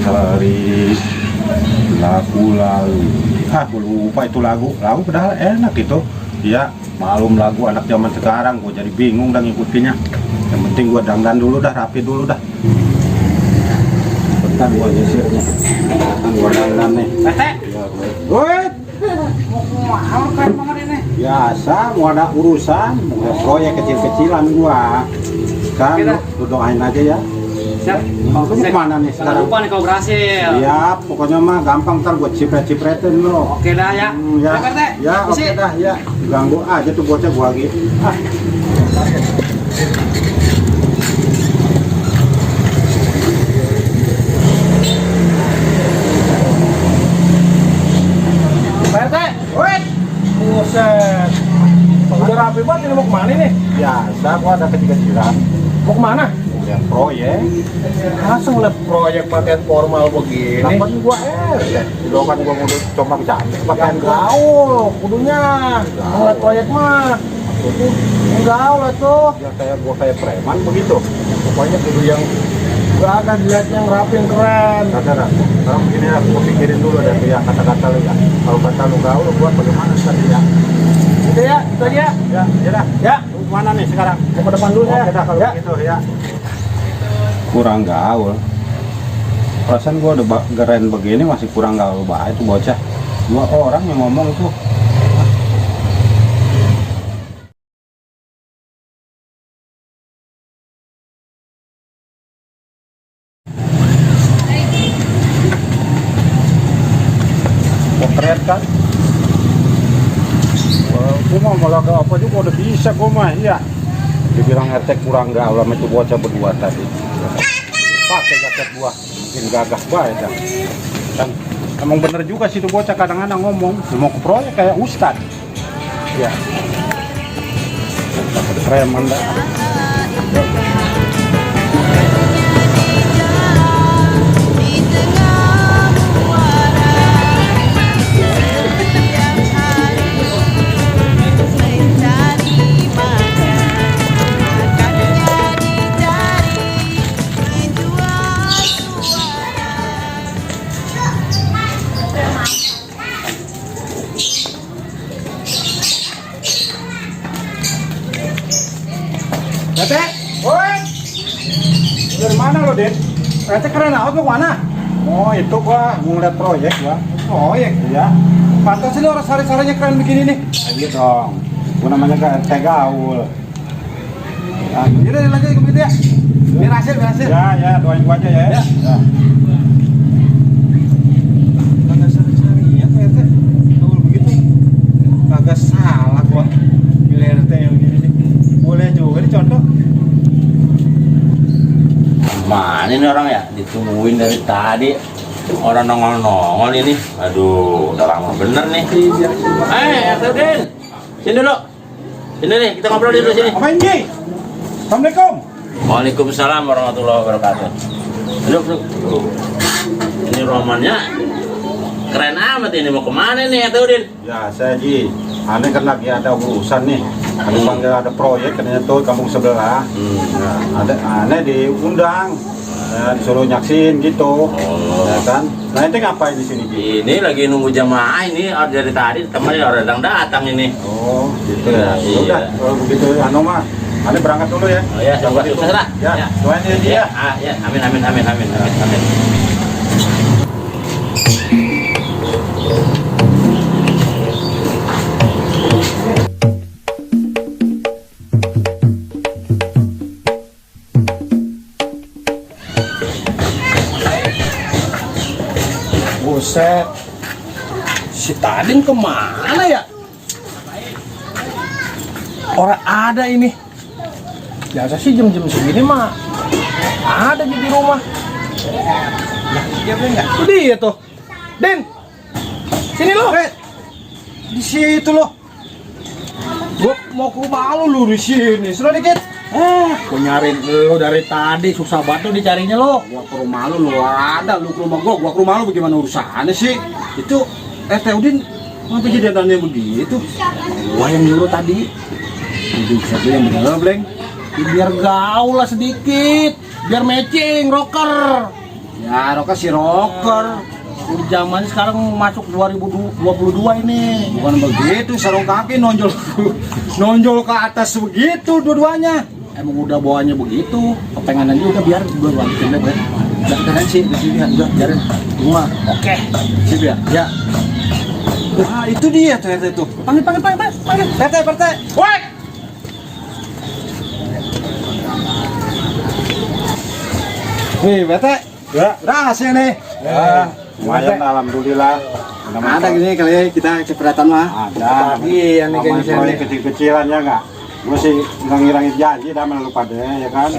Seri lagu lalu. Gue lupa itu lagu padahal enak itu. Ya malum lagu anak zaman sekarang, gue jadi bingung dan ngikutinnya. Yang penting gue dandan dulu dah, rapi dulu dah. Bentar gue nyisirnya. Gue dandan nih. Tete. Gue Mau keren banget ini. biasa mau ada urusan, mau proyek kecil-kecilan gua. Sekarang lu doain aja ya. Siap. Mau kemana nih Jangan sekarang? lupa nih kau berhasil. Ya pokoknya mah gampang, ntar gua cipret-cipretin lo. Oke dah ya. Ya, Pak RT, ya isi. oke dah ya. Ganggu aja tuh bocah gua gitu. Pak RT. Wait, Buset. Udah rapi banget ini, mau kemana nih? biasa gua ada kecil-kecilan. Mau kemana? Ya proyek. Masa ngeliat proyek pakaian formal begini? Kapan gua Silokan gua mau coba cantik pakaian gua. Gaul, kudunya. Ngeliat proyek mah. Gaul lah tuh. Ya kayak preman begitu. Pokoknya kudu yang gak ada dilihat yang rapi, yang keren. Saudara, sekarang begini ya, gua pikirin dulu ada ya kata-kata lu ya. Kalau kata lu gaul, gua bagaimana tadi ya? Gitu ya, itu aja. Ya, ya dah. Ya, Lu mana nih sekarang? mau ke depan dulu ya. Oke dah kalau Ya. gitu ya. Kurang gaul. Perasaan gua udah keren begini masih kurang gaul banget itu bocah. Dua orang yang ngomong tuh. Keren kan? Gue mah malah gak apa juga udah bisa gue mah, iya. Dibilang RT kurang gaul sama itu bocah berdua tadi. Pakai jaket gua, bikin gagah banget dah. Dan emang bener juga sih itu bocah kadang-kadang ngomong mau ke proyek kayak ustad. Ya. Preman dah. Tete, woi. Dari mana lo, Dit? Tete keren amat, mau kemana? Oh itu gua mau ngeliat proyek gua. Proyek. Ya. Pantas sih lo orang sari-sarinya keren begini nih. Ayo dong. Gua namanya RT gaul. Yaudah lanjut ke begitu ya. Biar hasil, biar hasil. Ya, doain gua aja ya. Ya. Ya. Kagak sari-sari ya, Pak RT. Kalau begitu, kagak salah gua. Milih RT yang begini nih. Boleh juga dicontoh. Mana ini orang ya? Ditungguin dari tadi. Orang nongol-nongol ini. Aduh, udah lama bener nih. Din. Sini dulu. Sini nih, kita ngobrol dulu sini. Apa ini? Assalamualaikum. Waalaikumsalam warahmatullahi wabarakatuh. Duduk. Ini romannya keren amat ini. Mau kemana nih, Din? Ya, saya Ji. Aneh kan lagi ada urusan nih. Ada panggil ada proyek katanya tuh kampung sebelah. Nah, ada aneh diundang. Ya, disuruh nyaksin gitu. Ya kan? Nah, itu ngapain di sini, Ji? Ini lagi nunggu jamaah ini dari tadi temannya orang datang ini. Oh, gitu ya. Iya. Udah, kalau begitu anu mah. Aneh berangkat dulu ya. Oh ya, coba terserah. Ya, doain ya, Ji ya. Ya, amin. Buset. Si Tadin kemana ya? Orang ada ini. Biasa sih jam-jam segini mah ada di rumah. Nah, dia enggak? Itu dia tuh. Den. Sini lo. Di situ lo. Gua mau ke rumah lu di sini. Sudah dikit. Gua nyariin lu dari tadi, susah banget tuh dicarinya lo. Gua ke rumah lu ada, lu ke rumah gua ke rumah lu bagaimana urusannya sih? Itu Udin ngapa jadi dandannya begitu? Gua yang nyuruh tadi. Hidup satu yang bener, Bleng. Biar gaul lah sedikit, biar matching, rocker. Ya, rocker si rocker. Udah zamannya sekarang masuk 2022 ini. Bukan begitu, sarung kaki nonjol nonjol ke atas begitu dua-duanya. Emang udah bawanya begitu. Kepengenan juga biar dua-duanya pindah kan. Udah keren sih di sini udah biarin. Cuma oke. Sip ya. Ya. Ah, itu dia tuh itu. Panggil. PT. Woi. Nih, PT. Ya, Berhasil nih. ya. Lumayan alhamdulillah. Ada gini kali kita keberatan mah. Ada. Iya, nih Ngomongin kayaknya proyek kecil-kecilan ya nggak? Gue sih ngirangin janji dah sama lu pada ya kan?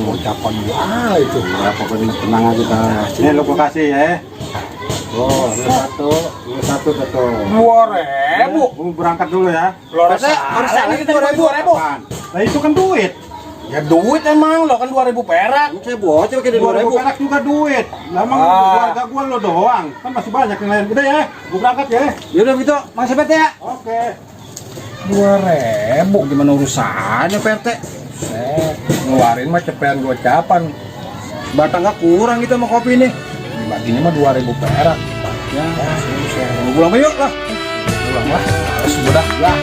Ucapan itu. Ya pokoknya tenang aja dah. Ini lu gua kasih ya. Oh, ini satu betul. 2.000. Gua berangkat dulu ya. Harus ini 2.000. Apaan? Nah itu kan duit. Ya duit emang lo kan 2.000 perak. Saya bocor ke 2.000 perak juga duit. Lah emang keluarga gua lo doang. Kan masih banyak yang lain. Udah ya, gua berangkat ya. Ya udah gitu, Mas PT ya. Oke. 2.000 gimana urusannya PT? Ngeluarin mah cepetan gocapan. Batang gak kurang gitu sama kopi nih. Baginya mah 2.000 perak. Ya, pulang yuk lah. Pulang lah. Sudah lah.